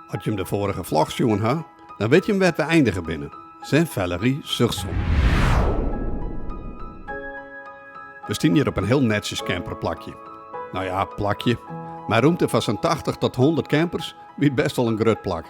As jim de foarige vlog sjoen ha, dan wit jim wêr't we eindige binne, Saint-Valery-sur-Somme. We stean hjir op in hiel netsjes camperplakje. No ja, plakje. Mei rûmte foar sa'n 80 tot 100 campers wie it best wol in grut plak.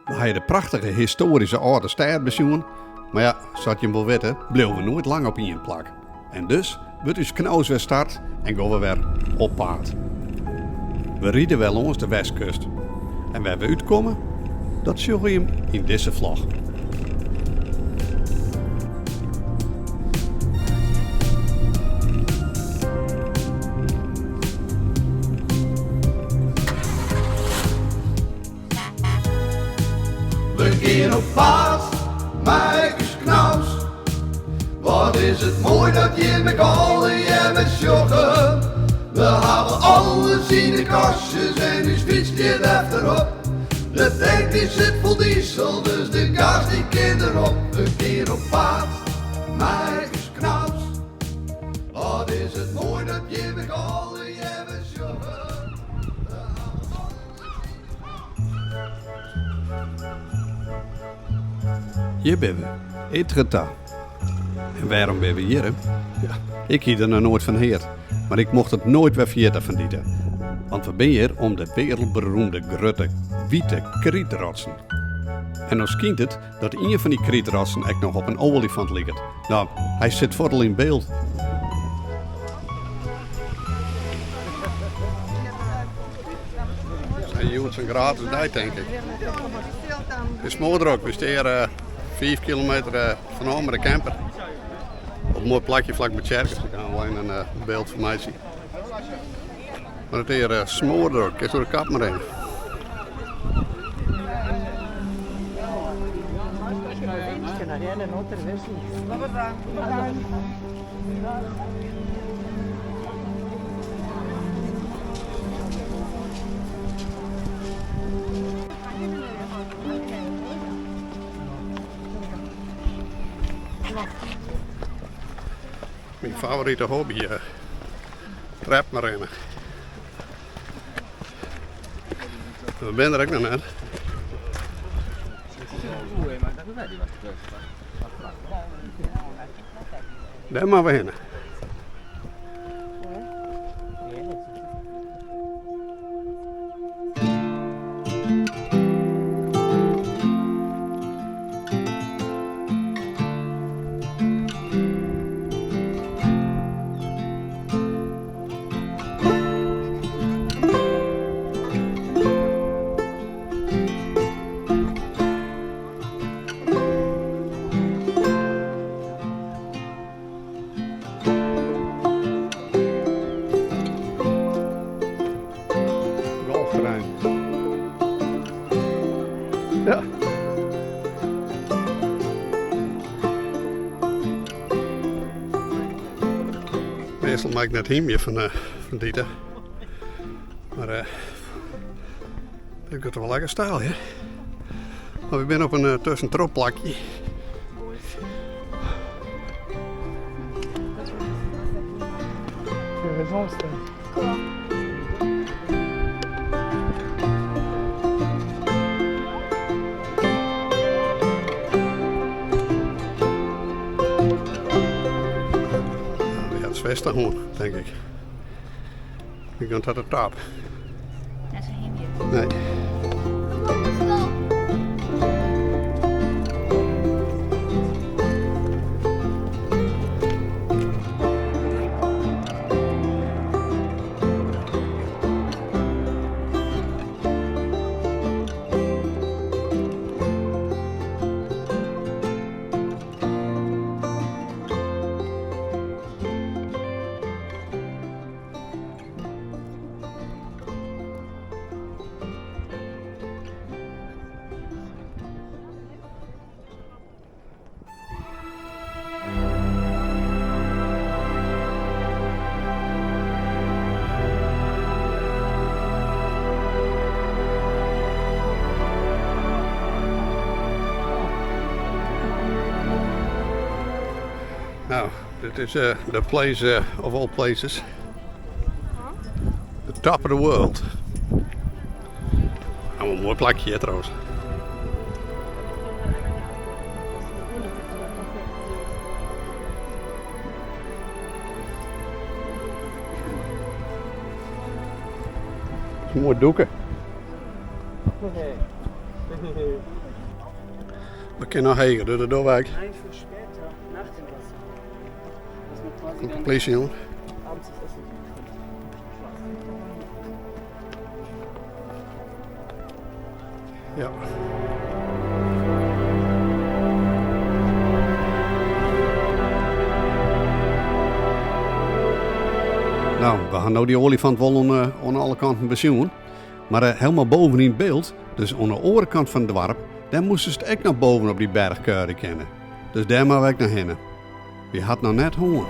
We ha de prachtige histoaryske âlde stêd besjoen, mar ja, sa't jim wol witte, bliuwe we noait lang op ien plak. En dus wurdt ús Knaus wer start en gean we wer op paad. We ride wer lâns de westkust. En wêr we útkomme, dat sjogge jim yn dizze vlog. We gean op paad mei ús Knaus. Wat is it moai dat jim ek allegear sjogge. We hawwe alles yn de kastjes en ús fyts stiet efterop. De tank dy sit fol diesel, dus de gas dy kin derop. We gean op paad mei ús Knaus. Wat is it moai dat jim ek allegear sjogge. We hawwe Hjir binne we, Étretat. En wêrom binne we hjir? Ja, ik hie der noch noait fan heard, mar ik mocht it noait wer ferjitte fan Dieter. Want we binne hjir om de wereldberoemde grutte wite krytrotsen. En no skynt it dat ien fan dy krytrotsen ek noch op in oaljefant liket. No, hy sit fuort al yn byld. It is hjoed sa'n gratis dei, tink ik. It is smoardrok. We stean hjir 5 kilometer fanôf mei de camper. Op in moai plakje flak by tsjerke. Ik ha al even in byld fan meitsje. Mar it is hjir smoardrok. Kinst oer de kap mar rinne. Myn favorite hobby, treppen rinne. We binne der ek noch net. Dêr moatte we hinne. Golfterrein. Ja. Meastal mei ik net hymje fan, uh, fan Dieter. Mar uh, dit giet wol lekker steil, hè? Mar we binne op in uh, tuskentroch plakje. We hat swester hân, tink ik. We gaan tot de top. Net sa hymje. Nee. Nou, dit is the place of all places. The top of the world. Nou, in moai plakje hjir trouwens. Moai dûke. We kinne noch heger, dus dat dogge wy ek. Komt de plysje oan. Ja. Nou, we ha no dy oaljefant wol oan alle kanten besjoen. Mar helemaal boven yn it byld, dus oan de oare kant fan it doarp, dêr moastest ek noch boven op dy berch kuierje kinne. Dus dêr moatte we ek noch hinne. Wy ha it noch net hân.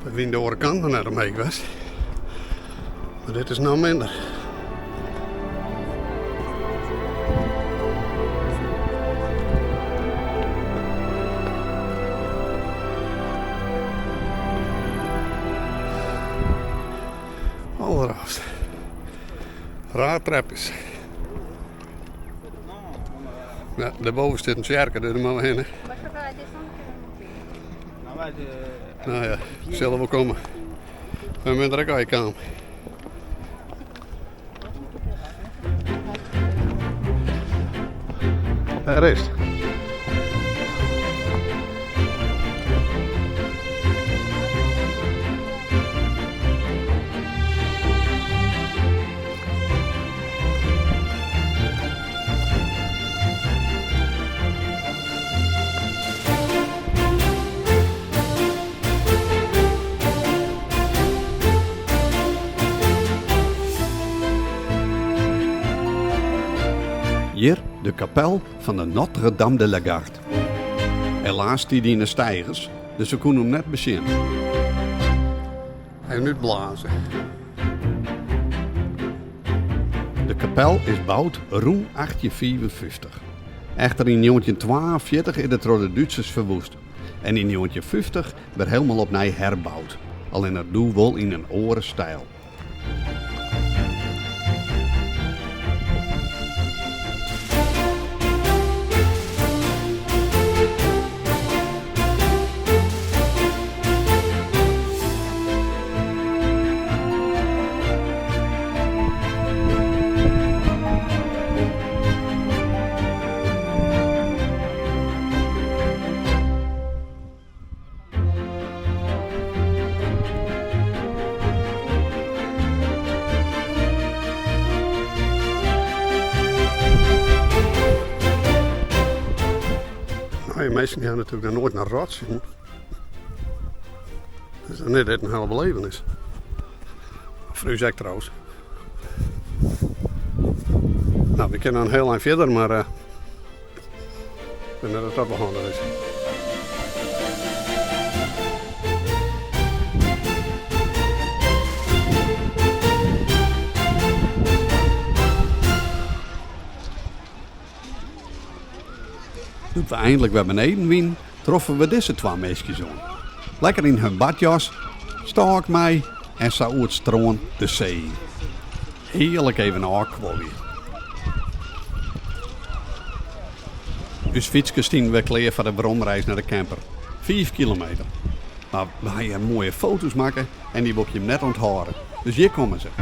We wiene de oare kant noch net omheech west. Mar dit is noch minder. Alderhafst. Raar trepkes. Ja, dêrboven stiet in tsjerke, dus dêr moatte we hinne. Nou ja, sille wol komme. We binne der ek al kaam. Dêr is it. Hjir de kapel fan de Notre-Dame de la Garde. Helaas stie dy yn de steigers, dus we koene him net besjen. Even útblaze. De kapel is boud rûn 1855. Echter yn 1942 is er troch de Dútsers ferwoest en yn 1950 wer helemaal opnij herboud, allinnich doe wol yn in oare styl. Nou, minsken dy ha natuerlik noch noait in rots sjoen. Dus dan is dit in hiele belevenis. Foar ús ek trouwens. Nou, we kinne in hiel ein fierder, mar ik wit net oft dat wol handich is. Doe't we eindlik wer beneden wienen, troffen we dizze twa minskjes oan. Lekker yn hun badjas, stôk mei en sa oer it strân de see yn. Hearlik even ôfkuolje. Us fytskes stienen wer klear foar de weromreis nei de camper. Fiif kilometer. Mar we ha hjir moaie foto's makke en dy wol ik jim net ûnthâlde. Dus hjir komme se.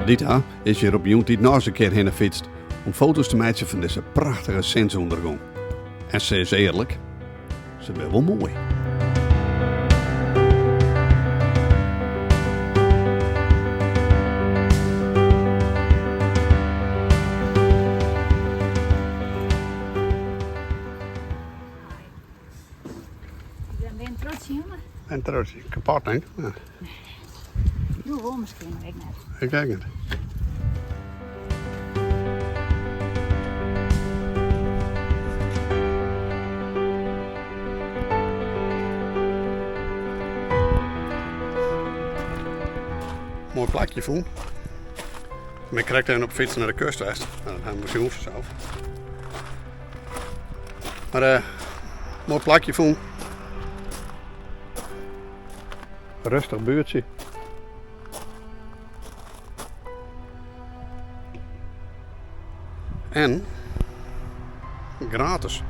Dita is hjir op jûntiid nochris in kear hinne fytst om foto's te meitsjen fan dizze prachtige sinsûndergong. En sis earlik, se binne wol moai. Ben je trots, jongen? En trots, kapot denk ik. Ja. Doe wol miskien, mar ik net. Ik ek net. Moai plakje fûn. Ik bin krekt even op de fyts nei de kust west. Nou, dat ha we sjoen fansels. Mar moai plakje fûn. Rêstich buertsje. En gratis.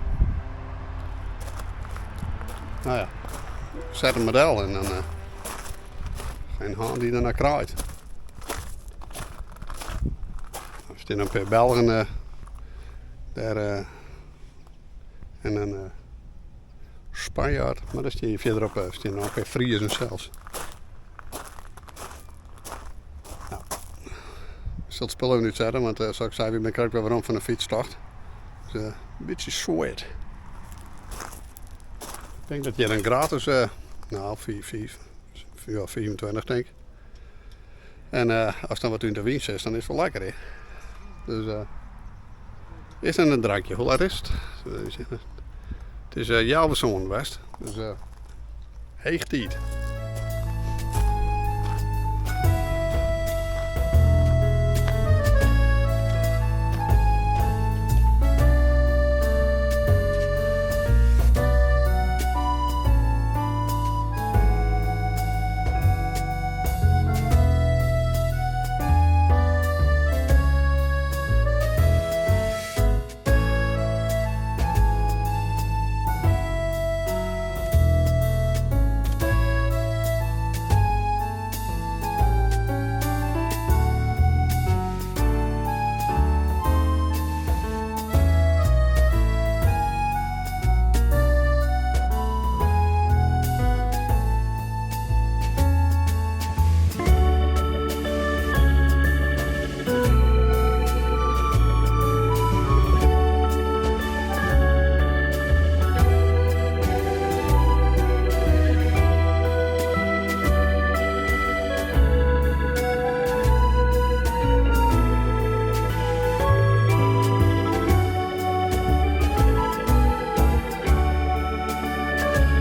Nou ja, set him mar del en dan geen haan dy't derna kraait. Der stean in pear Belgen dêr en in Spanjaard, mar dêr stean fierderop stean noch in pear Friezen sels. Nou, ik sil it spul even útsette, want sa't ik sei, wy binne krekt wer werom fan de fytstocht. Dus in bytsje sweet. Ik tink dat hjir in graad is, nou, 5, ja, 25 tink ik. En ast dan wat út de wyn sitst, dan is it wol lekker hè. Dus earst even in drankje. Hoe laat is it? It is healwei sânen west, dus heech tiid.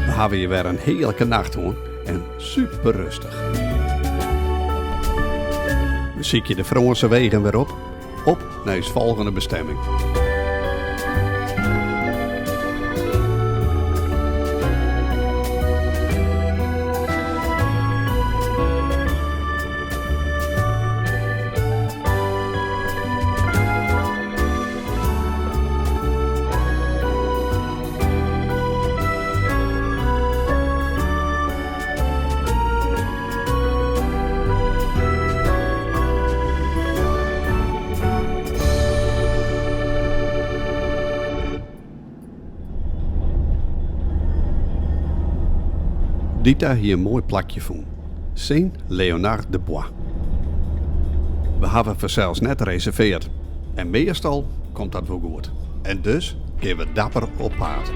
We hawwe hjir wer in hearlike nacht hân en super rêstich. We sykje de Frânske wegen wer op, op nei ús folgjende bestemming. Dita hie in moai plakje fûn, Saint-Léonard-de-Bois. We hawwe fansels net reserveard en meastal komt dat wol goed. En dus gean we dapper op paad.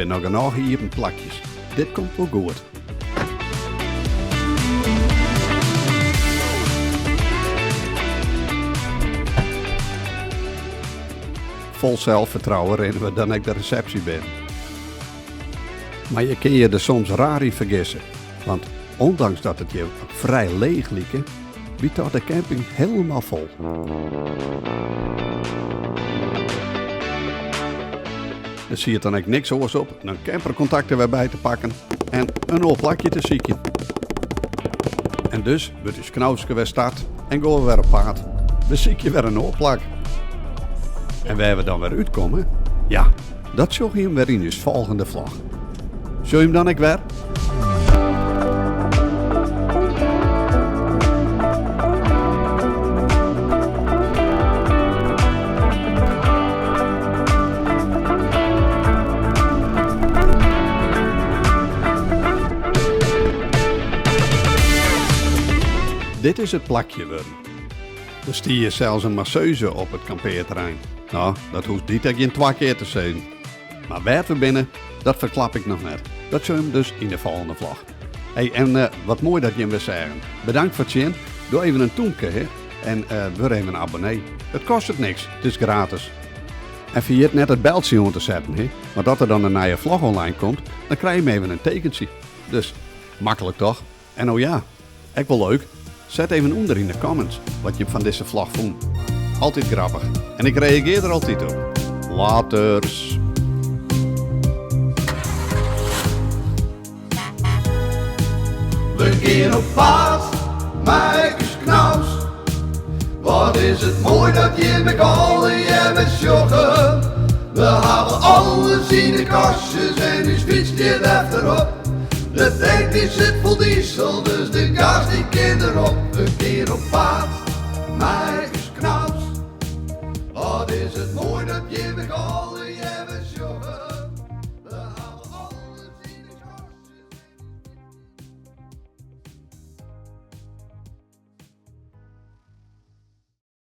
binne noch genôch iepen plakjes. Dit komt wol goed. Fol selsfertrouwen rinne we dan ek de resepsje binnen. Mar je kinne je der soms raar yn fergisse, want ondanks dat it hjir frij leech like, wie toch de camping helemaal fol. Der siet dan ek niks oars op dan camperkontakten wer by te pakken en in oar plakje te sykjen. En dus wurdt ús knauske wer start en gean we wer op paad. We sykje wer in oar plak. En wêr we dan wer útkomme? Ja, dat sjogge jim wer yn ús folgjende vlog. Sjogge jim dan ek wer? Dit is it plakje wurden. Der stie sels in masseuze op it kampearterrein. No, dat hoecht Dieter gjin twa kear te sizzen. Mar wêr't we binne, dat ferklap ik noch net. Dat sjogge jim dus yn de folgjende vlog. Hey, en eh, wat moai dat jim wer seagen. Bedankt foar it sjen. Doch even in tûmke hè? En uh, wurd even abonnee. It kostet niks, it is gratis. En ferjit net it beltsje oan te setten, hè? Want as der dan in nije vlog online komt, dan krije jim even in tekentsje. Dus, maklik toch? En oh ja, ek wol leuk, set even ûnder yn de comments wat jim fan dizze vlog fûnen. Altyd grappich en ik reagear der altyd op. Laters! We gean op paad mei ús knaus. Wat is it moai dat jim ek allegear sjogge. We hawwe alles yn de kastjes en ús fyts stiet efterop. De tank dy sit fol diesel, dus de gas dy kin derop. We gean op paad mei ús knaus. Wat is it moai dat jim ek allegear.